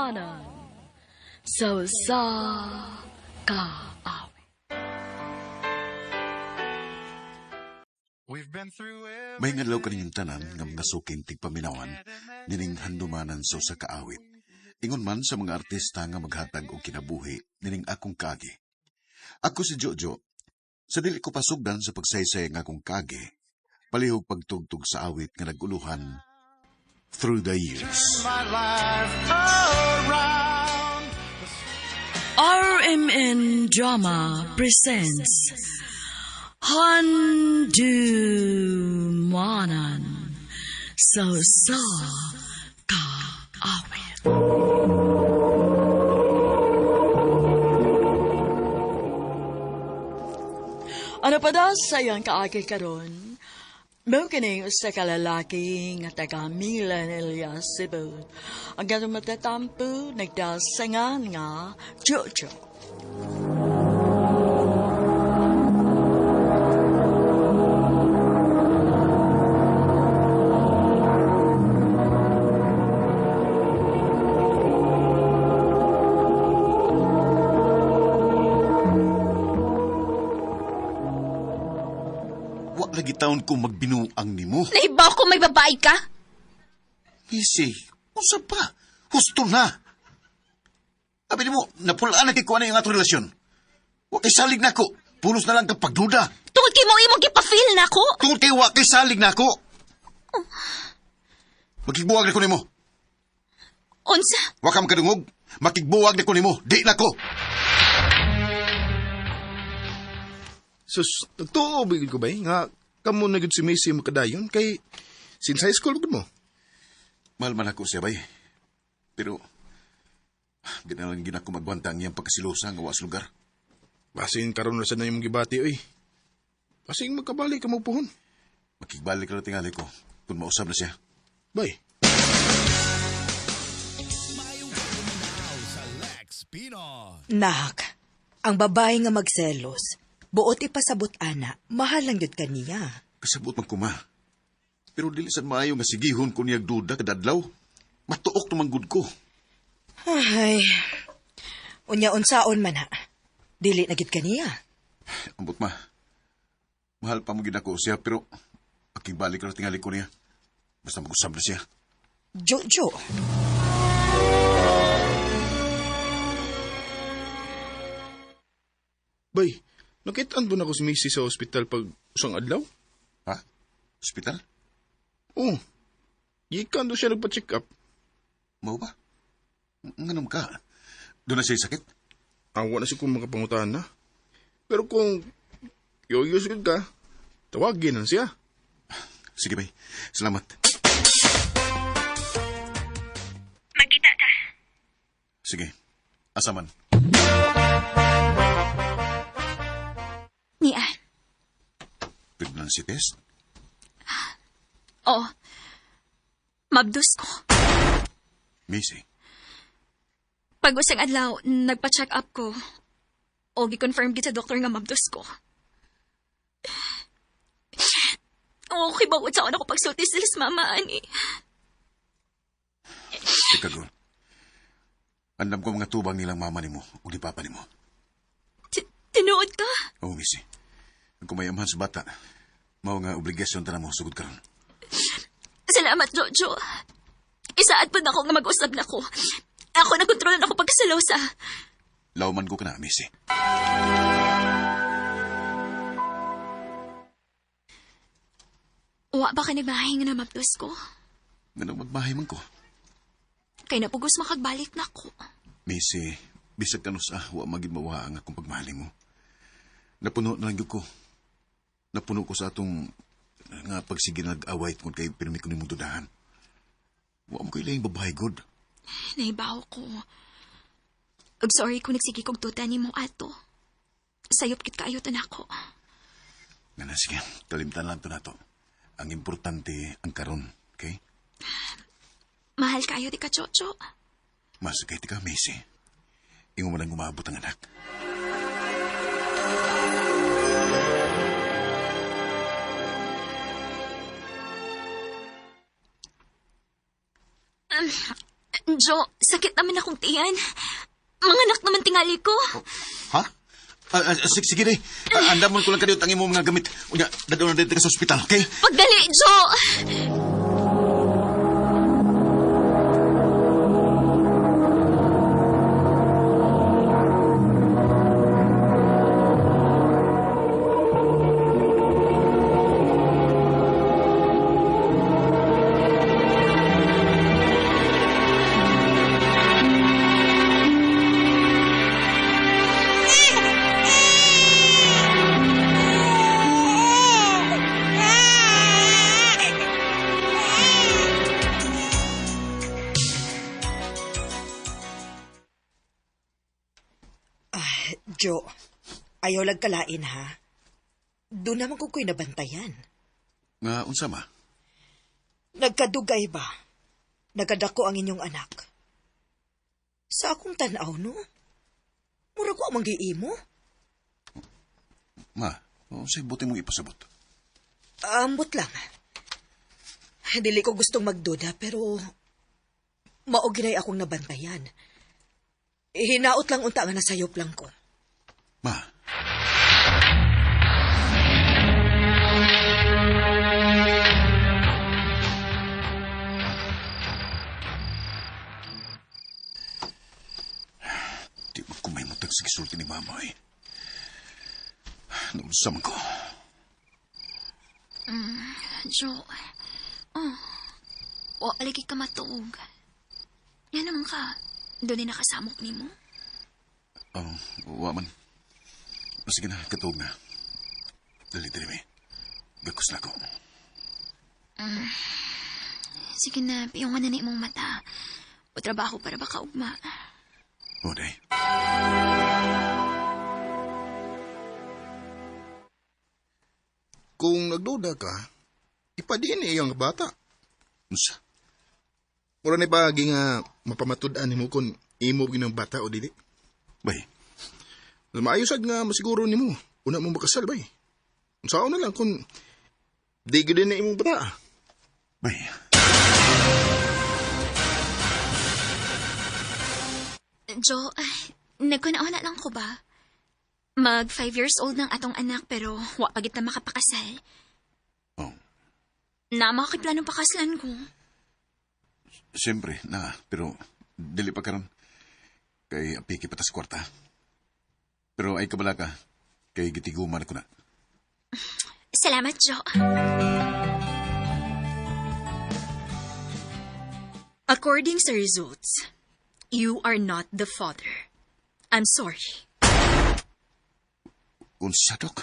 Handumanan sa usa ka awit. May ngadlaw kaninyong tanan nga mga suking tigpaminawan nining handumanan sa usa ka awit. Ingon man sa mga artista nga maghatag og kinabuhi nining akong kaagi. Ako si Jojo. Sa dili ko pasugdan sa pagsaysay nga akong kaagi, palihog pagtugtog sa awit nga naguluhan Through the Years. RMN Drama presents Handumanan sa usa ka awit. Ano pa daw sa iyang kaagi karon? Mao kining usa ka lalaki nga taga Milan Elias Cebu. Ang gatong matatampo nagdasangan nga Jojo. Wa lagi taon ko magbinuang nimo. Nahibaw ko may babae ka? Missy, unsa pa? Husto na. Abi nimo, napulaan na kay kuha na yung atong relasyon. Wa kay salig nako. Pulos na lang kang pagduda. Tungod kay mo imong gipa-feel na ako. Tungod kay wa kay salig nako. Makigbuwag na ko nimo. Unsa? Wa ka makadungog. Makigbuwag na ko nimo. Di na ko. Sus, nagtuo bigid ko ba eh? Nga, kamo na gud si Macy makadayon kay since high school gud mo. Mahal man ako siya, bay. Pero, di na lang gina ko magwanta ang iyang pagkasilosa nga wa sa lugar. Basin karon na sa na imong gibati oy. Basin magkabalik ka mo puhon. Makigbalik na tingali ko kung mausab na siya. Bay. Nak, ang babae nga magselos, buot ipasabot ana, mahal lang yun kaniya. Kasabot man kuma. Pero dili sad maayo nga sigihon ko niyag duda kadadlaw. Matuok tumanggod ko. Ay, unya unsaon man ha. Dili na gyud kaniya. Ambot ma. Mahal pa mo gid ako siya pero makigbalik na tingali ko niya. Basta mag-usab na siya. Jojo. Bay, nakitaan ba na ko si Macy sa ospital pag usang adlaw? Ha? Hospital? Oo. Gikan do siya nagpa-check up. Mao ba? Nganong ka? Doon na siya sakit? Awa na siya kung makapangutan na. Pero kung curious gud ka, tawagin na siya. Sige, bay. Salamat. Magkita ta. Sige. Asaman. Nian. Pregnancy test? Oo. Mabdus ko. Missy. Pag usang adlaw, nagpa-check up ko. O gi-confirm gid sa doktor nga mabdus ko. Oo, kay bawat sa ako pagsulti sila sa mama, ani. Teka, girl. Andam ko mga tubang nilang mama nimo o ni papa nimo. Tinuod ka? Oo, Missy. Ang kumayamhan sa bata, mao nga obligasyon ta mo sugod karon. Salamat, Jojo. Isaad po na ako nga mag-usab na ko. Ako na kontrolan ako pagkasalosa. Lauman ko ka na, Missy. Wa ba ka nagmahay nga na mabdos ko? Nganong magmahay man ko. Kay napugos makagbalik na ko. Missy, bisag kanus wa magid mawa ang akong pagmahal mo. Napuno na lang gyud ko. Napuno ko sa atong nga pagsige nag-away tungod kay pirmi ko nimong dudahan. Wa mo kay laing babae good. Naibaw ko. Ug sorry kung nagsige kog tuta nimo ato. Sayop kit kaayo to nako. Nga na, sige, kalimtan lang to nato. Ang importante ang karon, okay? Mahal kayo di ka, Chocho. Mas kay ka, Missy. Ingo man ang umabot ang anak. Jo, sakit naman akong tiyan. Mga anak naman tingali ko. Ha? Sige, day. Andamon ko lang kadiyot ang imong mga gamit. Unya, dadon na dito ka sa ospital, okay? Pagdali, Jo! Jo, ayaw lang kalain ha. Doon naman ko ko'y nabantayan. Nga, unsa ma? Nagkadugay ba? Nagkadako ang inyong anak. Sa akong tanaw, no? Mura ko ang manggiimo. Ma, unsay buti mong ipasabot? Ambot lang. Dili ko gustong magduda, pero mao ginay akong nabantayan. Hinaot lang unta nga nasayop lang ko. Ma. Di ba kumay mo tag gisulti ni mama eh. Naunsa man ko. Jo, oh, wa lagi ka matuog. Yan naman ka. Doon ay nakasamok ni mo. Oh, wa man. Sige na, katuog na. Dali, dali, may. Gakos na ako. Sige na, piyungan na ni imong mata. O trabaho para baka ugma. O, day. Kung nagduda ka, ipadiin iyang bata. Unsa? Mura ni pa nga mapamatud-an nimo kung imo ginang bata o dili. Bay, Mas maayo sad nga masiguro nimo una mo makasal bay. Unsaon na lang kung di gyud na imong bata. Bay. Jo, nagkunauna lang ko ba? Mag 5 years old ng atong anak pero wa pa gid ta makapakasal. Oh, Na makakiplanong pakaslan ko. siyempre, na, pero dili pa karon. Kay apiki pa tas kwarta. Pero ay kabala ka, kay gitiguman ko na. Salamat, Jo. According sa results, you are not the father. I'm sorry. Unsa, Dok?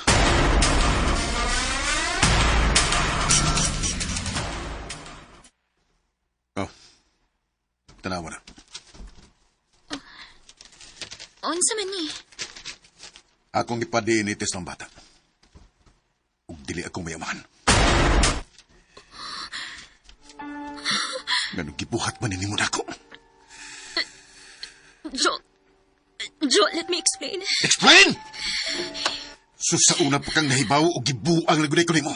Oh, tanawa na. Unsa man ni? Akong ipa-DNA test ng bata. Ug dili ako mayaman. Nganong gibuhat man ni mo nako. Jo, Jo, let me explain. Explain! So sa una pa kang nahibaw o gibuang lagunay ko nimo.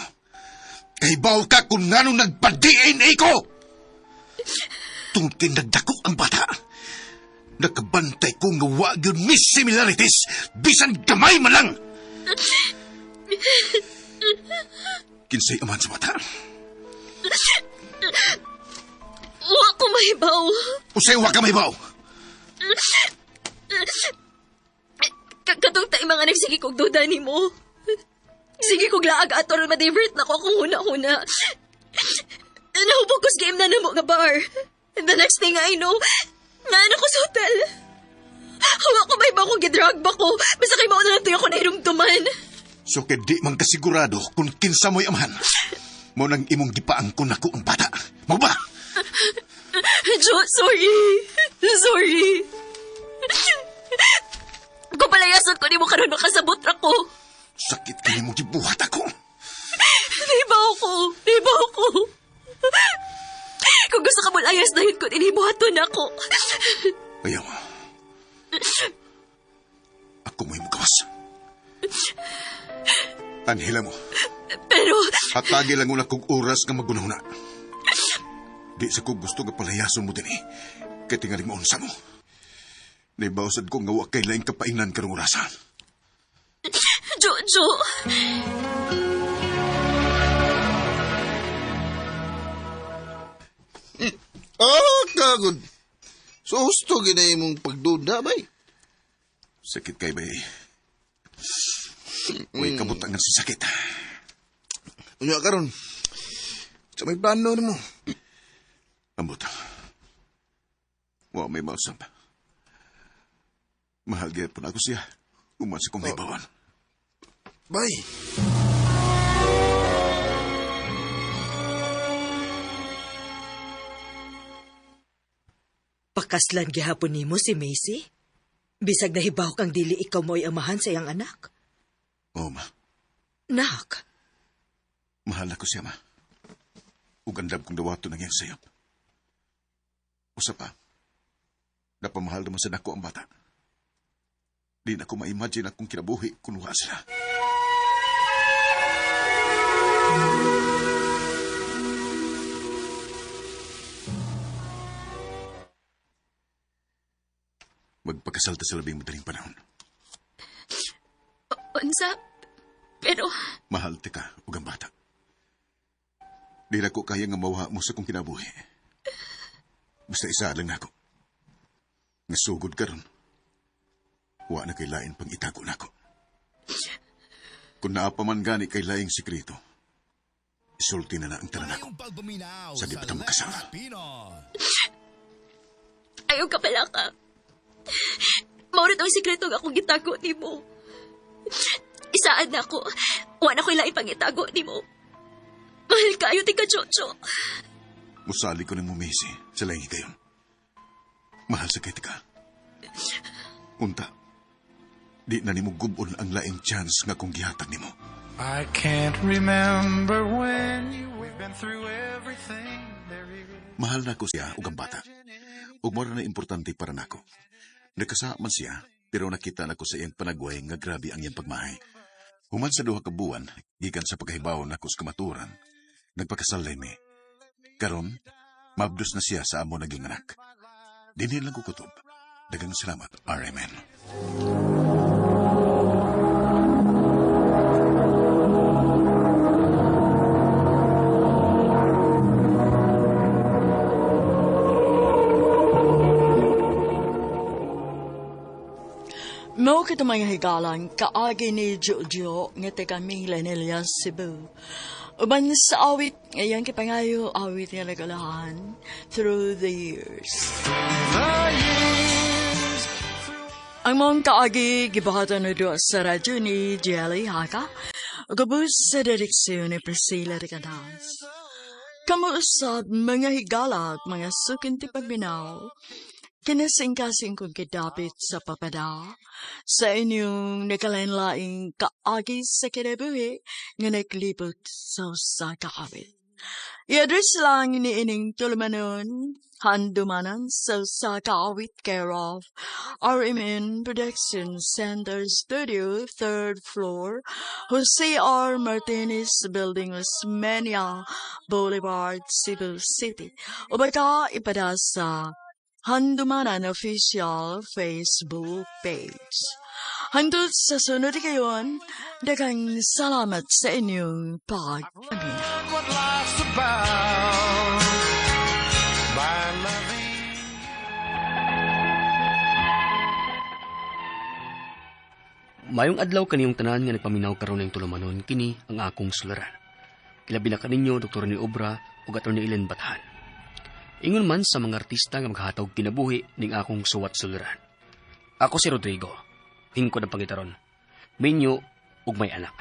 Kahibaw ka kung nganong nagpa-DNA ko! Tungkol nagdako ang bata. Nakabantay ko nga wa gyud may similarities bisan gamay man lang. Kinsay amahan sa bata? Wa ko mahibaw. Usay wa ka mahibaw? Katong tay mga nagsige kog duda nimo. Sige kog laag ato ron ma-divert na ko akong huna-huna. Nahubog ko sa game na namo nga bar. And the next thing I know, naan ako sa hotel. Wa ko may kung gidrag ba ko. Basta kay mauna lang tuyo ko nahirumduman. So kay di man kasigurado kung kinsa mo'y amahan. Mo nang imong gipaangkon nako ang bata. Mao ba? Jo, sorry. Sorry. Kung palayason ko nimo karon makasabot ra ko. Sakit kini mo gibuhat ako. Nahibaw ko. Nahibaw ko. Kung gusto ka mo layas dahil ko, inibuhaton ako. Ayaw. Ako mo'y mukawas. Anhela mo. Pero, Hatagi lang una kong oras nga magunahuna. Di sa ko gusto nga palayason mo din eh. Kay tingaling maunsa mo. Naibawsad ko nga wa kay laing kapainan karong orasa. Jojo! Ah, kagod. So, husto ginay mong pagduda, bay. Sakit kay bay. Uy, kabutangan sa sakit. Unya karon. Sa may plano nimo. Ambot. Wa may mausap. Mahal gyapon ako siya. Uman sa kong hibawan. Bay. Pakaslan gihapon nimo si Macy? Bisag nahibaw kang dili ikaw mo'y amahan sa iyang anak. Oo, ma. Nak, Mahal ako siya, ma. Ug andam kong dawaton ang iyang sayop. Usa pa, napamahal naman sa nako ang bata. Di na ko ma-imagine akong kinabuhi kung wa sila. Magpakasal ta sa labing madaling panahon. Unsa? Pero, Mahal ti ka ug ang bata. Di na ko kaya nga mawa mo sa kong kinabuhi. Basta isa lang nako. Nasugod karon. Wa na kay lain pang itago nako. Kung naa pa man gani kay laing sekreto, isulti na na ang tanan nako. Sa di pa ta magkasal. Ayaw ka pala ka. Maurit ang sikreto nga akong gitago ni mo. Isaan na ako. Wa na ko ilaing pangitago ni mo. Mahal kayo, tika Jojo. Musali ko ng mumisi sa laing higayon. Mahal sa kay ka. Unta, di na nimo gubon ang laing chance nga kung gihatag nimo. I can't remember when you we've been through everything there is. Mahal na ko siya ug ang bata. Ug mora na importante para nako. Nakasa man siya, pero nakita nako sa iyang panagway nga grabe ang iyang pagmahay. Human sa 2 ka buwan, gikan sa pagkahibaw nako sa kamaturan, nagpakasal mi. Karon, mabdos na siya sa amo naging anak. Dinhi lang ko kutob. Daghang salamat, RMN. Mao kita mga higalan, kaagi ni Jojo nga taga Mila Nelia, Cebu. Uban sa awit, ngayon kipangayo awit nga nagalahan through the years. Ang mong kaagi gibahatan na doon sa radyo ni Jelly Haka, gabus sa direksyon ni Priscilla de Cantas. Kamu usab mga higala at mga sukinti pagbinaw, kinasingkasing kong kidapit sa papada, sa inyong nakalain-laing kaagi sa kinabuhi nga naglibot sa usa ka awit. I-address lang ni ining tulumanon, handumanan sa usa ka awit care of RMN Production Center Studio, 3rd floor, Jose R. Martinez Building, Osmeña Boulevard, Cebu City. O baka ipada sa Handumanan Official Facebook page. Hangtod sa sunod kayon, daghang salamat sa inyong pagpaminaw. What life's about by loving. Mayong adlaw kaniyong tanan nga nagpaminaw karon ning tulumanon kini ang akong sularan. Kilabi na kaninyo Dr. ni Obra ug Atty. Ellen Bathan. Ingon man sa mga artista nga maghatag kinabuhi ning akong suwat sularan. Ako si Rodrigo, hingkod ang pangitaron. Minyo ug may anak.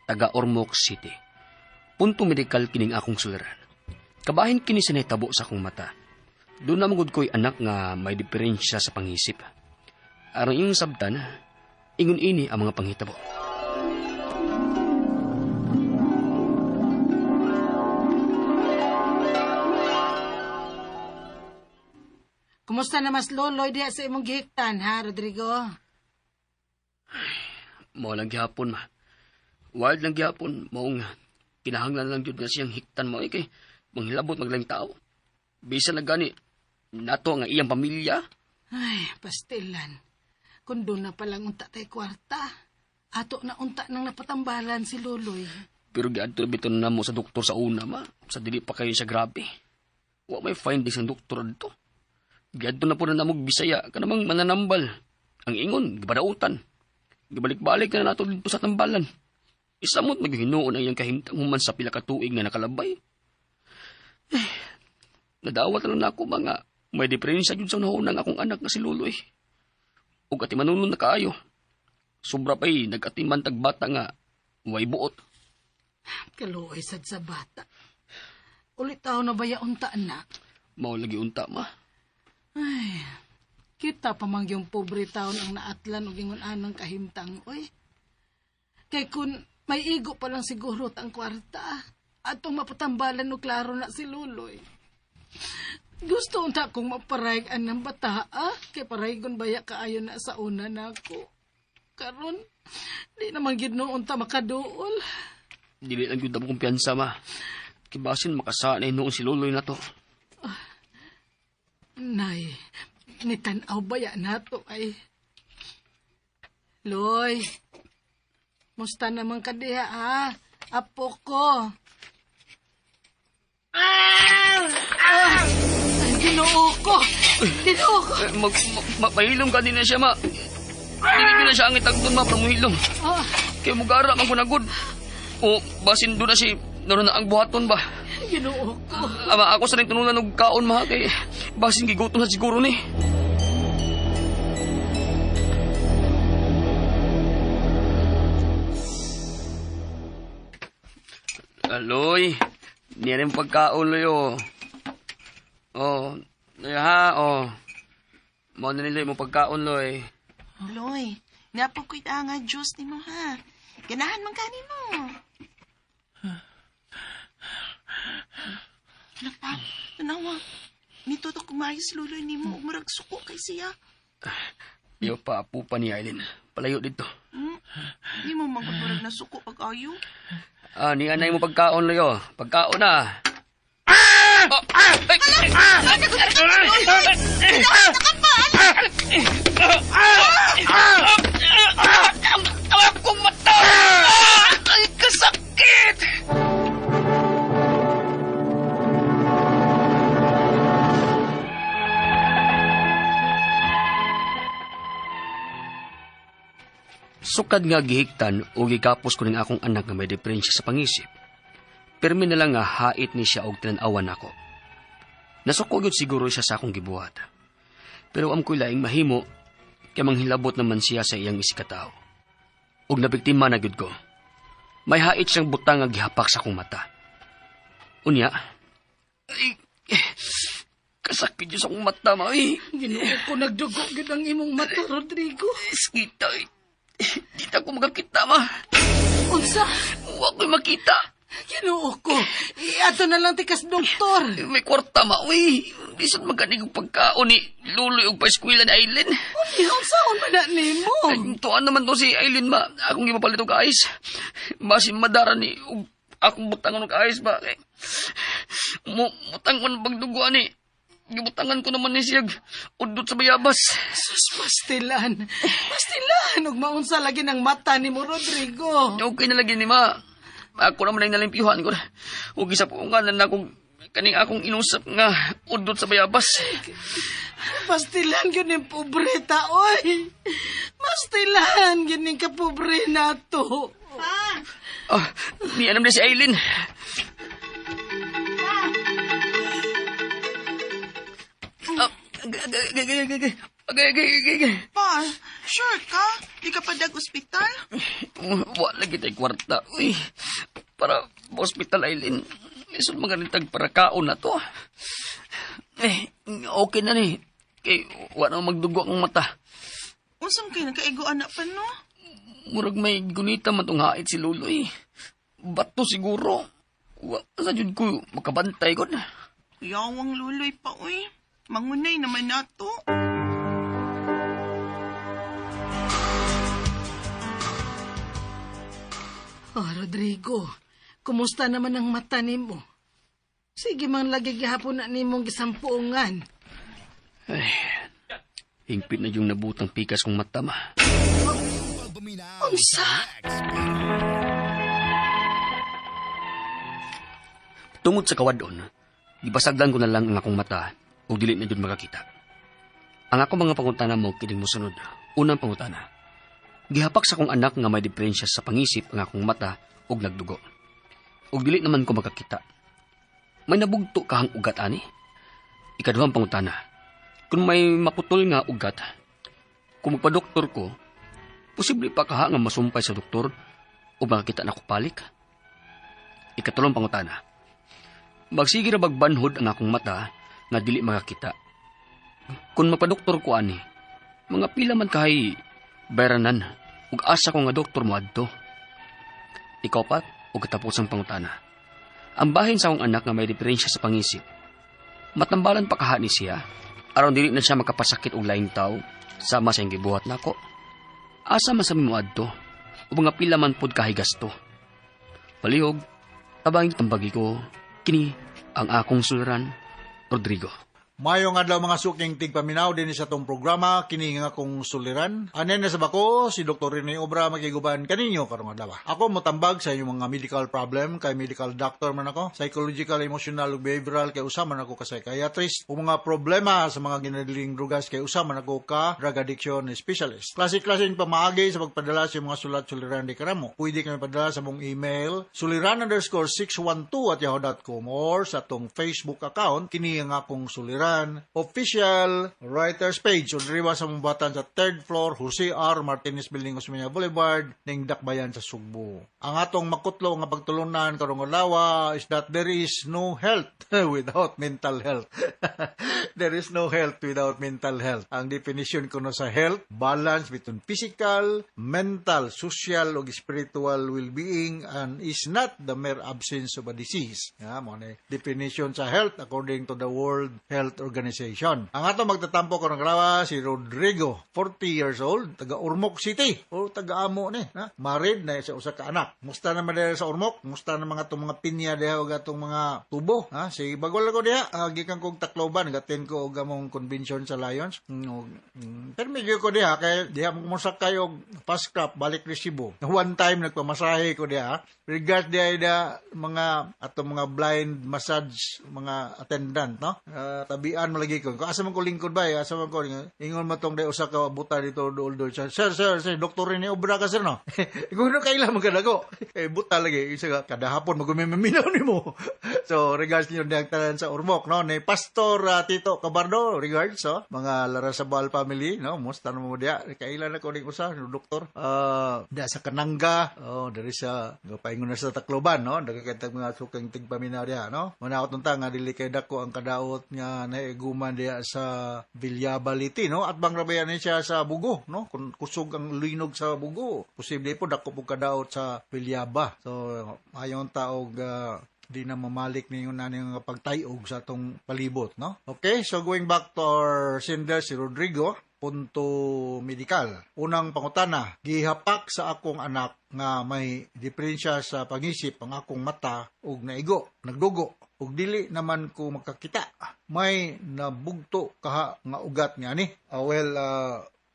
Taga Ormoc City. Punto medikal kining akong sularan. Kabahin kini sa nahitabo sa akong mata. Doon na mangud ko'y anak nga may diferensya sa pangisip. Aron iyong sabtan, ingon ini ang mga panghitabo. Kumusta na mas loloy diha sa imong gihiktan, ha, Rodrigo? Mao lang gihapon, ma. Wild lang gihapon, maong kinahanglan lang jud nga siyang hiktan mo kay manghilabot maglaing tao. Bisan na gani, Nato nga iyang pamilya. Ay, pastilan. Kung doon na palang unta tay kwarta, ato na unta nang napatambalan si Luloy. Pero giadto bitaw na mo sa doktor sa una, ma. Sa dili pa kayo siya grabe. Wa may findings ang doktor dito. Giadto na po na namog Bisaya kanamang mananambal. Ang ingon, gibadautan. Gibalik-balik na nato dito sa tambalan. Isamot maghinuon ang iyang kahimtang human sa pila ka tuig nga nakalabay. Eh, nadawat na lang ako mga may diferensya jud sa naunang akong anak na si Luloy. Ug atimanunon na kaayo. Sobra pa'y nag-atiman tag bata nga way buot. Kaluoy sad sa bata. Ulit tao na baya unta na. Mao lagi unta ma. Ay, kita pa man yung pobre taon ang naatlan og ingon anang kahimtang, oy. Kay kun may igo pa lang siguro ang kwarta, atong mapatambalan og klaro na si Luloy. Gusto unta kong maparayg anang bata, ah? Kay paraygon baya kaayo na sa una nako. Karon, di naman gid noon ta makaduol. Dili lang gyud mo kumpiyansa ma. Kibasin makasanay noon si Luloy na to. Nay, nitan-aw baya nato ay. Loy, musta naman ka diha, ha? Apo ko. Ah! Ay, Ginoo ko! Ginoo ko! Eh, mahilom ka din na siya ma. Dili gyud na siya ang itagdon ma, pero muhilom. Ah, Kay mugara man kunagod. O basin do na si naroon na ang buhaton ba. Ginoo ko. Ama ako sa rin tunulan og kaon ma kay basin gigutom na siguro ni. Aloy, niya rin pagkaon, Loy, oh. Oh, Loy, ha, oh. Mao na ni Loy mo pagkaon, Loy. Loy, napog ko'y nga juice nimo ha. Ganahan man kani mo. Ano pa? Tanawa. Nitutok kumayos luloy nimo ug murag suko kay siya. Iyo pa, apo pa ni Aileen. Palayo dito. Hmm? Di mo man murag nasuko pag ayo. Ah, ni anay mo pagkaon, Loy, oh. Pagkaon na. Ah! Oh, ah! Ay! Ang akong mata! Ay, kasakit! Sukad nga gihiktan o gikapos ko ning akong anak nga may diferensya sa pangisip. Pirmi na lang nga hait ni siya og tinan-awan nako. Nasuko gyud siguro siya sa akong gibuhat. Pero am ko'y laing mahimo kay manghilabot naman siya sa iyang isikatawo. Og nabiktima na gyud ko. May hait siyang butang nga gihapak sa akong mata. Unya, ay, kasakit gyud sa akong mata, ma. Ay, Ginoo ko, nagdugo gyud ang imong mata, Rodrigo. Iskita, ay. Di ta ko makakita, ma. Unsa? Wa ko'y makita. Ginoo ko. Iato na lang tikas doktor. May kwarta, ma. Uy, bisan maganig og pagkaon ni Luloy og paeskwela ni Aileen. Uy, unsaon man na nimo? Ay, tuan naman to si Aileen, ma. Akong gipapalit og ice. Basin madara ni og akong butangan og ice ba. Kay, butang ko ng pagduguan ni. Gibutangan ko naman ni siyag udot sa bayabas. Sus, pastilan. Pastilan. Ug maunsa lagi ng mata ni mo, Rodrigo. Okay na lagi ni ma. Ako naman ay nalimpyuhan ko. Ug isa po nga na akong kaning akong inusap nga udot sa bayabas. Pastilan yun yung pobre ta, oy. Pastilan yun yung kapobre na to. Ah, ni anam na si Aileen. Ah, agay, agay, agay, agay, agay, agay. Pa, sure ka? Di ka pa dag ospital? Wa lagi tay kwarta. Uy, para hospital, Aileen. Isod maganitag para kaon na to. Eh, okay na ni. Kay, wa na magdugo akong mata. Unsam kay nagkaigo anak pa no? Murag may gunita man tong hait si Lolo eh. Bato siguro. Wa sa jud ko makabantay ko na. Yawang luloy pa uy. Mangunay naman nato. Oh, Rodrigo, kumusta naman ang mata nimo? Sige man lagi gihapon na nimong gisampuungan. Ay, hingpit na yung nabutang pikas kong mata, ma. Unsa? Tungod sa kawadon, gibasagdan ko na lang ang akong mata ug dili na jud makakita. Ang akong mga pangutana mo kining mosunod. Unang pangutana. Gihapak sa akong anak nga may diferensya sa pangisip ang akong mata ug nagdugo. Ug dili naman ko makakita. May nabugto kahang ugat ani? Ikaduhang pangutana. Kung may maputol nga ugat, kung magpa-doktor ko, posible pa kaha nga masumpay sa doktor o makakita na ko palik? Ikatulong pangutana. Magsige ra bagbanhod ang akong mata nga dili makakita. Kung magpa-doktor ko ani, mga pila man kahay bayranan ug asa ko nga doktor mo adto. Ikapat ug katapusang pangutana. Ang bahin sa akong anak nga may diferensya sa pangisip, matambalan pa kaha ni siya aron dili na siya makapasakit og laing tawo sama sa iyang gibuhat nako. Asa man sa mi moadto o mga pila man pod kahay gasto. Palihog, tabanging tambagi ko, kini ang akong suliran, Rodrigo. Mayong adlaw mga suking tigpaminaw din sa atong programa kini nga akong suliran. Anen na sa bako si Dr. Rene Obra makiguban kaninyo karong adlaw. Ako motambag sa inyong mga medical problem kay medical doctor man ako, psychological, emotional ug behavioral kay usa man ako ka psychiatrist, ug mga problema sa mga ginadiling drugas kay usa man ako ka drug addiction specialist. Klase-klaseng pamaagi sa pagpadala sa mga sulat suliran di karamo. Pwede kami padala sa mong email suliran_612@yahoo.com or sa atong Facebook account kini nga akong suliran official writers page o diri sa mong batan sa third floor Jose R. Martinez Building, Osmeña Boulevard, ning Dakbayan sa Sugbo. Ang atong makutlo nga pagtulunan karong adlaw is that there is no health without mental health. There is no health without mental health. Ang definition kuno sa health, balance between physical, mental, social ug spiritual well-being and is not the mere absence of a disease. Ya, mo ni definition sa health according to the World Health Organization. Ang ato magtatampo karong adlaw si Rodrigo, 40 years old, taga Ormoc City o taga amo ni, na married na sa usa ka anak. Musta naman diha sa Ormoc? Musta na mga itong mga pinya diha ug atong mga tubo, ha? Si bagol ko diha, gikan kog Tacloban, gatin ko og among convention sa Lions. Pero medyo ko diha kay diha mo mosakay og fast craft balik resibo. One time nagpamasahe ko diha. Regards diha da mga atong mga blind massage mga attendant, no? Tabian malagi ko. Asa man ko lingkod ba? Asa man ko ingon man tong day usa ka buta dito dool dool. Sir, sir, sir, doktor ni obra ka sir, no? Ingon no kaila man kadago. Eh buta lagi isa ka kada hapon magumiminaw nimo. So regards niyo diha tanan sa Ormoc, no? Ni Pastor Tito Cabardo, regards, so mga Larasabal family, no? Musta na mo diha? Kaila na ko ning usa no doktor. Diha sa Kananga, oh, diri sa paingon na sa Tacloban, no? Daghan mga sukang tigpaminaw diha, no? Manaot unta nga dili kay dako ang kadaot nga naiguman diha sa Villaba Leyte, no? At bang rabayan ni siya sa Bugo, no? Kung kusog ang linog sa Bugo, posible po dako po kadaot sa Villaba. So ayon taog di na mamalik ninyo na nga pagtayog sa atong palibot, no? Okay, so going back to our sender, si Rodrigo, punto medical. Unang pangutana, gihapak sa akong anak nga may diferensya sa pangisip ang akong mata ug naigo, nagdugo, ug dili naman ko makakita. May nabugto kaha nga ugat nga ani. Well,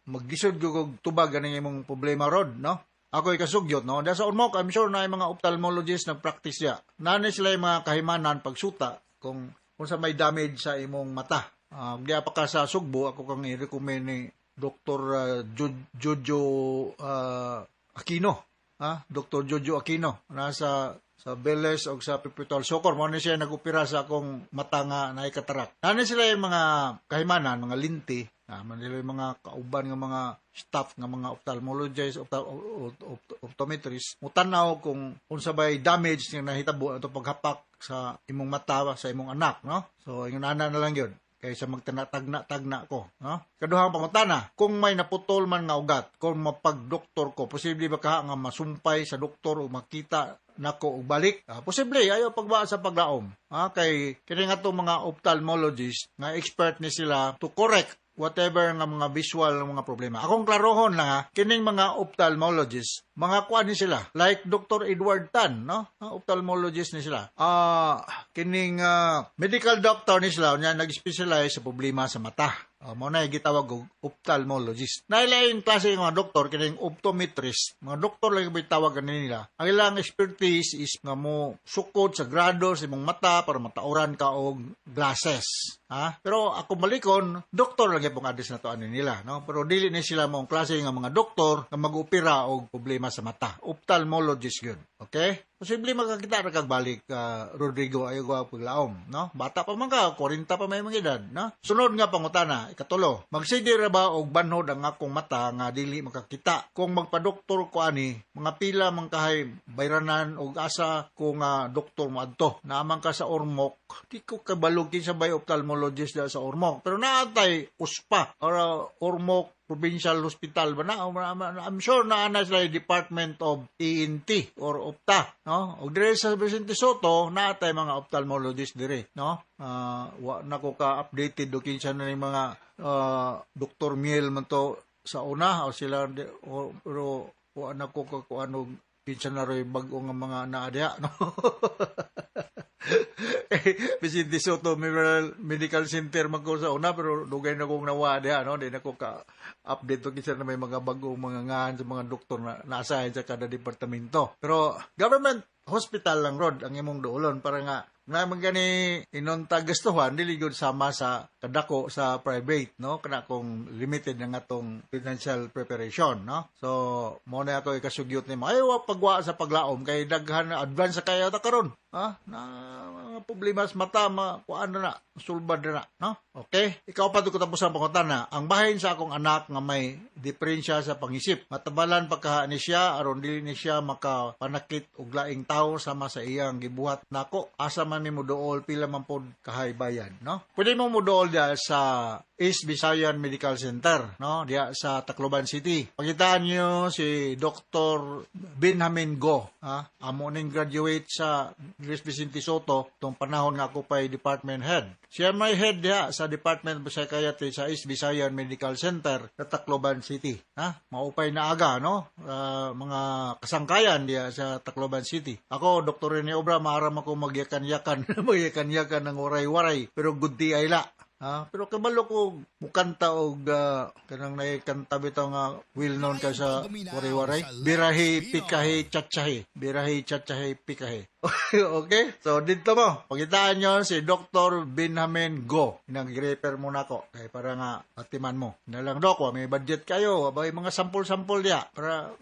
maglisod ko og tubag ganing imong problema, Rod, no? Ako ikasugyot, no? Dahil sa Ormoc, I'm sure na yung mga ophthalmologist nag-practice siya. Nani sila yung mga kahimanan pagsuta kung sa may damage sa imong mata. Diya pa ka sa Sugbo, ako kang i-recommend ni Dr. Jojo Aquino. Ha? Dr. Jojo Aquino. Nasa sa Velez o sa Perpetual Succour. Mo ni siya nag-opera sa akong mata nga naay katarak. Nani sila yung mga kahimanan, mga linti, na man nila yung mga kauban nga mga staff nga mga ophthalmologists, optometrists, mutanaw kung unsa bay damage nga nahitabo ato paghapak sa imong mata sa imong anak, no? So ingon ana na lang yun kaysa magtagna-tagna ko, no? Kaduhang pangutana, kung may naputol man nga ugat, kung mapagdoktor ko, posible ba ka nga masumpay sa doktor o makita nako og balik? Posible, ayo pagbaa sa paglaom. Kay kini nga to mga ophthalmologist nga expert ni sila to correct whatever nga mga visual nga mga problema. Akong klarohon lang ha, kining mga ophthalmologist Mga kuan ni sila, like Dr. Edward Tan, no? Ophthalmologist ni sila. Kining medical doctor ni sila unya nag-specialize sa problema sa mata. Mao na gitawag og ophthalmologist. Nailaing klase ng mga doktor kining optometrist. Mga doktor lang yung tawag nila. Ang ilang expertise is nga mo sukod sa grado sa imong mata para matauran ka og glasses. Ha? Pero ako malikon, doktor lang gyud address na to ani nila, no? Pero dili ni sila mong klase nga mga doktor nga mag-opera og problema sa mata. Ophthalmologist yun. Okay? Posible makakita ra kag balik, Rodrigo, ayo ko paglaom, no? Bata pa man ka, 40 pa may mga edad, no? Sunod nga pangutana, ikatulo. Magsige ra ba og banhod ang akong mata nga dili makakita? Kung magpadoktor ko ani, mga pila man kahay bayranan og asa ko nga doktor moadto. Naaman ka sa Ormoc, di ko kabalo kinsa bay ophthalmologist da sa Ormoc, pero naatay USPA or Ormoc Provincial Hospital ba na? I'm sure na ana sila Department of ENT or Opta, no? Og dire sa Vicente Soto naatay mga ophthalmologist dire, no? Wa na ko ka updated do kinsa na ning mga Dr. Miel man to sa una o sila o, pero wa na ko ka kuano kinsa na roy bag-o nga mga naa diha, no? Vicente Soto Memorial Medical Center man ko sa una, pero dugay na kong nawa diha, no? Di na ko ka update to kinsa na may mga bagong mga ngahan sa mga doktor na naasahin sa kada departamento. Pero government hospital lang rod ang imong duolon para nga na man gani inonta gastuhan dili gyud sama sa kadako sa private, no? Kana kung limited na nga tong financial preparation, no? So mo na ako ikasugyot nimo, ay wa pagwa sa paglaom kay daghan na advance sa kayo ta karon, ha, na mga problema sa mata ma kuan na sulbad na, no? Okay, ikaw pa ko tapos ang pangutana. Ang bahin sa akong anak nga may diferensya sa pangisip, matabalan pagkaha ni siya aron dili ni siya makapanakit og laing tawo sama sa iyang gibuhat nako. Asa man mi moduol, pila man pod kahay bayad, no? Pwede mo moduol diya sa East Visayan Medical Center, no? Diya sa Tacloban City. Pakitaan niyo si Dr. Benjamin Go, ha? Amo ning graduate sa Luis Vicente Soto tong panahon nga ako pa'y department head. Siya may head diha sa Department of Psychiatry sa East Visayan Medical Center sa Tacloban City. Ha? Maupay na aga, no? Mga kasangkayan diha sa Tacloban City. Ako, Dr. Rene Obra, maaram ako magyakan-yakan, magyakan-yakan ng waray-waray, pero good day ay la. Ha? Pero kabalo ko mukanta og kanang naikanta bitaw nga well known ka sa waray-waray. Birahi, pikahi, tchatchahi. Birahi, tchatchahi, pikahi. Okay? So, dito mo. Pakitaan nyo si Dr. Benjamin Go. Nag-refer mo na ako. Kaya para nga atiman mo. Na lang, Dok, may budget kayo. Abay, mga sampol-sampol diya. Para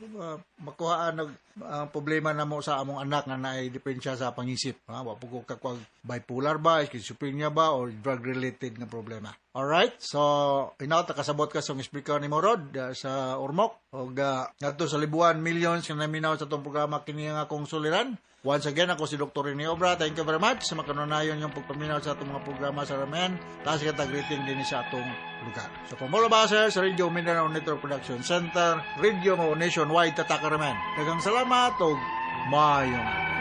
makuhaan ang problema na mo sa among anak na naay-diferensya sa pangisip. Ha? Wa po ko kakwag bipolar ba, schizophrenia ba, or drug-related nga problema. Alright? So, inaw, takasabot ka sa speaker ni Morod sa Ormoc. O ngadto sa Libuan, millions nga naminaw sa itong programa kini nga akong suliran. Once again, ako si Dr. Rene Obra. Thank you very much sa makanunayon yung pagpaminaw sa atong mga programa sa Ramen. Taas kita greeting din sa atong lugar. So, from all of us here sa Radio Mindanao Network Production Center, Radio Mo Nationwide, Tataka Ramen. Daghang salamat o maayong